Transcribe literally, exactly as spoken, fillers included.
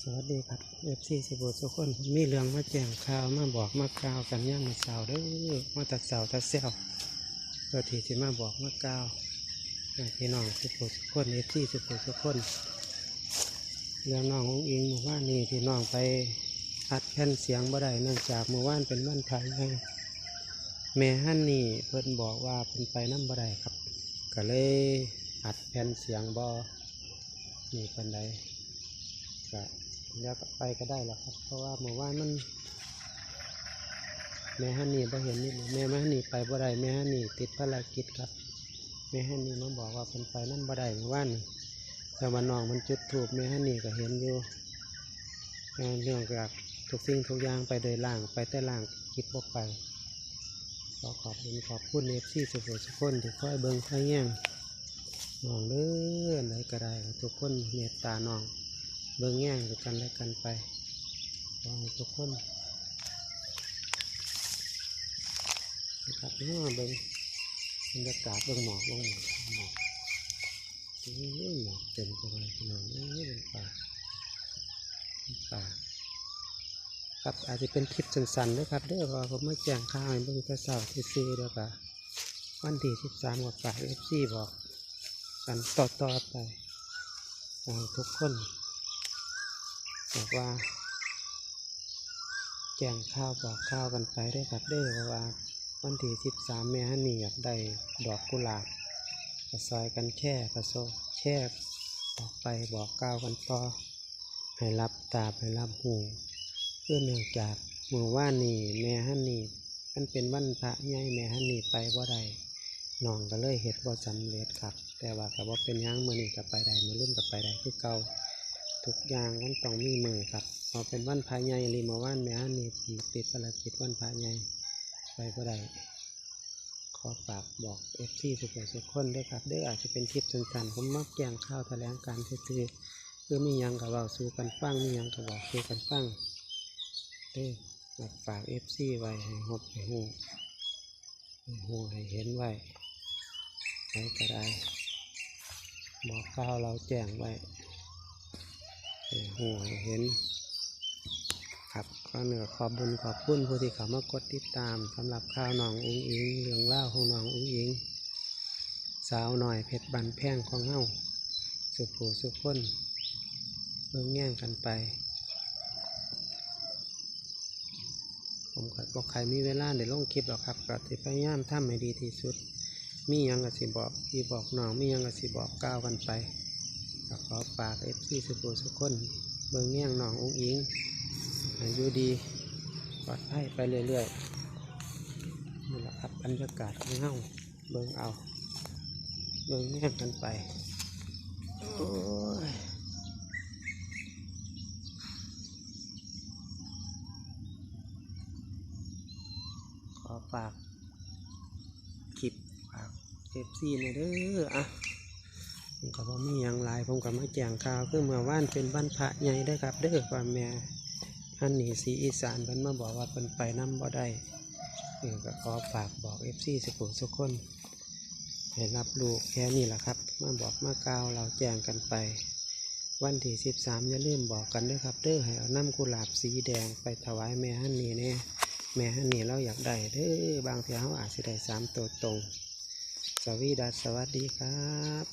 สวัสดีครับ เอฟซี สุภูสุคน มีเรื่องมาแจ้งข่าว มาบอกมากล่าวกันยามมื้อเช้าเด้อ มาแต่เช้าแต่แซว เพื่อที่สิมาบอกมากล่าวให้พี่น้องสุภูสุคน เอฟซี สุภูสุคน เรื่องน้องอุ๋งอิ๋ง มื้อวานนี้ที่น้องไปอัดแผ่นเสียงบ่ได้ เนื่องจากมื้อวานเป็นวันพระใหญ่ แม่ฮันนี่เพิ่นบอกว่าเพิ่นไปนำบ่ได้ครับ ก็เลยอัดแผ่นเสียงบ่นี่ปานใด ก็แล้วก็ไปก็ได้แล้วครับ เพราะว่ามื้อวานมัน แม่ฮันนี่บ่เห็นนี่ แม่ฮันนี่ไปบ่ได้ แม่ฮันนี่ติดภารกิจครับ แม่ฮันนี่มาบอกว่าเพิ่นไปนำบ่ได้มื้อวานนี้ แต่ว่าน้องมันจุดธูป แม่ฮันนี่ก็เห็นอยู่ เอ่อ เนื่องจากทุกสิ่งทุกอย่างไปโดยล่าง ไปแต่ล่าง จิตบ่ไป ขอขอบคุณ ขอบคุณ เอฟซี สุภูสุคนที่คอยเบิ่งคอยแยงน้องเด้อ อันใดก็ได้ ทุกคนเมตตาน้อง เบิ่งแยงซึ่งกันและกันไป ขอให้ทุกคนนะครับ เนาะ เบิ่งบรรยากาศ เบิ่งหมอก เบิ่งหมอก หมอก โอ้ย หมอกเต็มไปหมดพี่น้องเอ้ย เบิ่งป่า เบิ่งป่า ครับ อาจจะเป็นคลิปสั้นๆเด้อครับเด้อ เพราะว่าผมมาแจ้งข่าวให้เบิ่งแต่เช้าซื่อๆ แล้วก็วันที่สิบสามก็ฝาก เอฟซี บอกกันต่อๆไป อ่า ทุกคนบอกว่า แจ้งข่าวบอกข่าวกันไปเด้อครับเด้อ เพราะว่าวันที่สิบสาม แม่ฮันนี่อยากได้ดอกกุหลาบ ก็ซอยกันแชร์ ก็ซอยแชร์ออกไปบอกกล่าวกันต่อ ให้รับทราบ ให้รับรู้ คือเนื่องจากมื้อวานนี้แม่ฮันนี่ มันเป็นวันพระใหญ่ แม่ฮันนี่ไปบ่ได้ น้องก็เลยเฮ็ดบ่สำเร็จครับ แต่ว่าก็บ่เป็นหยัง มื้อนี้ก็ไปได้ มื้ออื่นก็ไปได้คือเก่า ทุกอย่างมันต้องมีมื้อครับ เพราะเป็นวันพระใหญ่อีหลี มื้อวานแม่ฮันนี่ติดภารกิจวันพระใหญ่ ไปบ่ได้ ขอฝากบอก เอฟซี สุภูสุคนเด้อครับเด้อ อาจจะเป็นคลิปสั้นๆ ผมมาแจ้งข่าวแถลงการณ์ซื่อๆ คือมีหยังก็เว้าสู่กันฟัง มีหยังก็บอกสู่กันฟังเด้อ อยากฝาก เอฟซี ไว้ให้ฮู้ ให้ฮู้ ให้ฮู้ ให้เห็นไว้ ไผก็ได้ บอกข่าวเล่าแจ้งไว้ ให้ฮู้ ให้เห็น ครับ ขอเนื้อขอบบุญขอบคุณผู้ที่เข้ามากดติดตาม สำหรับข่าวน้องอุ๋งอิ๋ง เรื่องราวของน้องอุ๋งอิ๋ง สาวน้อยเพชรบ้านแพงของเฮา สุภูสุคน เบิ่งแยงกันไป ผมก็บ่ค่อยมีเวลาได้ลงคลิปหรอกครับ ก็สิพยายามทำให้ดีที่สุด มีหยังก็สิบอกพี่บอกน้อง มีหยังก็สิบอกกล่าวกันไป ก็ขอฝาก เอฟซี สุภูสุคน เบิ่งแยงน้องอุ๋งอิ๋ง ให้อยู่ดีปลอดภัยไปเรื่อยๆ นี่แหละครับ บรรยากาศของเฮา เบิ่งเอา เบิ่งแยงกันไป โอ้ย ขอฝากคลิป ฝาก เอฟซี แหน่เด้อ อ่ะ ผมก็บ่มีหยังหลาย ผมก็มาแจ้งข่าว คือมื้อวานเป็นวันพระใหญ่เด้อครับเด้อ พ่อแม่ฮันนี่ศรีอีสาน เพิ่นมาบอกว่าเพิ่นไปนำบ่ได้ เออ ก็ขอฝากบอก เอฟซี สุภูสุคน ให้รับรู้แค่นี้ล่ะครับ มาบอกมากล่าวเล่าแจ้งกันไป วันที่สิบสาม อย่าลืมบอกกันเด้อครับเด้อ ให้เอาน้ำกุหลาบสีแดงไปถวายแม่ฮันนี่แหน่ แม่ฮันนี่ลาวอยากได้เด้อ บางเทื่อเฮาอาจสิได้สามตัวตรง สวีดัส สวัสดีครับ